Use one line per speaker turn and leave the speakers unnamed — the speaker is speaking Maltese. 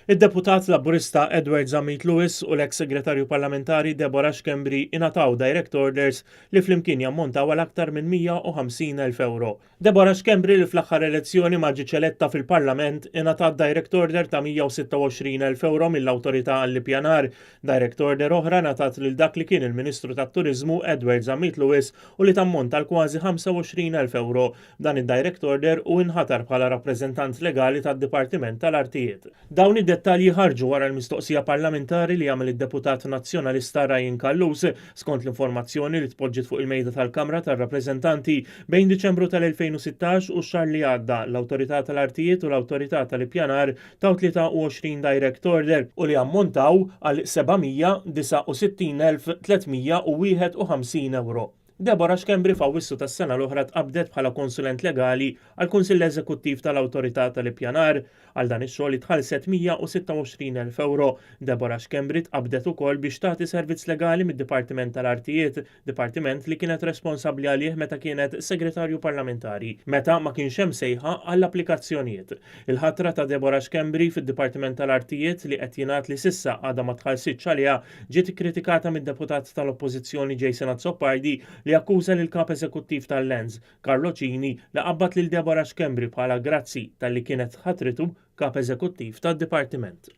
Id-Deputat Laburista Edward Zammit Lewis u l-eks Segretarju Parlamentari Deborah Schembri ingħataw direct orders li flimkien jammontaw għal aktar minn 150,000 ewro. Deborah Schembri li fl-aħħar elezzjoni ma ġietx eletta fil-Parlament ingħatat direct order ta' 126,000 ewro mill-Awtorità għall-Ippjanar. Direct order oħra ngħatat lil dak li kien il-Ministru tat-Turiżmu Edward Zammit Lewis u li tammonta għal kważi 25,000 ewro. Dan id-direct order hu inħatar bħala rappreżentant legali tad-Dipartiment tal-Artijiet. Dawn id-dettalji ħarġu wara l-mistoqsija parlamentari li għamel id-deputat Nazzjonalista Ryan Callus. Skont l-informazzjoni li tpoġġiet fuq il-mejda tal-Kamra tar-Rappreżentanti, bejn Diċembru tal-2016 u x-xahar li għadda, l-Awtorità tal-Artijiet u l-Awtorità tal-Ippjanar taw 23 direct order u li ammontaw għal 769,351 ewro. Deborah Schembri f'Awwissu tas-sena l-oħra tqabbdet bħala konsulent legali għall-Kunsill Eżekuttiv tal-Awtorità tal-Ippjanar. Għal dan ix-xogħol hi tħallset 126,000 ewro. Deborah Schembri tqabbdet ukoll biex tagħti servizz legali mid-Dipartiment tal-Artijiet, dipartiment li kienet responsabbli għalih meta kienet Segretarju Parlamentari, meta ma kienx hemm sejħa għall-applikazzjonijiet. Il-ħatra ta' Deborah Schembri fid-Dipartiment tal-Artijiet li qed jingħad li s'issa għadha ma tħallsitx għaliha ġiet ikkritikata mid-deputat tal-Oppożizzjoni Jason Azzopardi li akkuża lill-Kap Eżekuttiv tal-Lands, Carlo Cini, li qabbad lil Deborah Schembri bħala grazzi talli kienet ħatritu Kap Eżekuttiv tad-Dipartiment.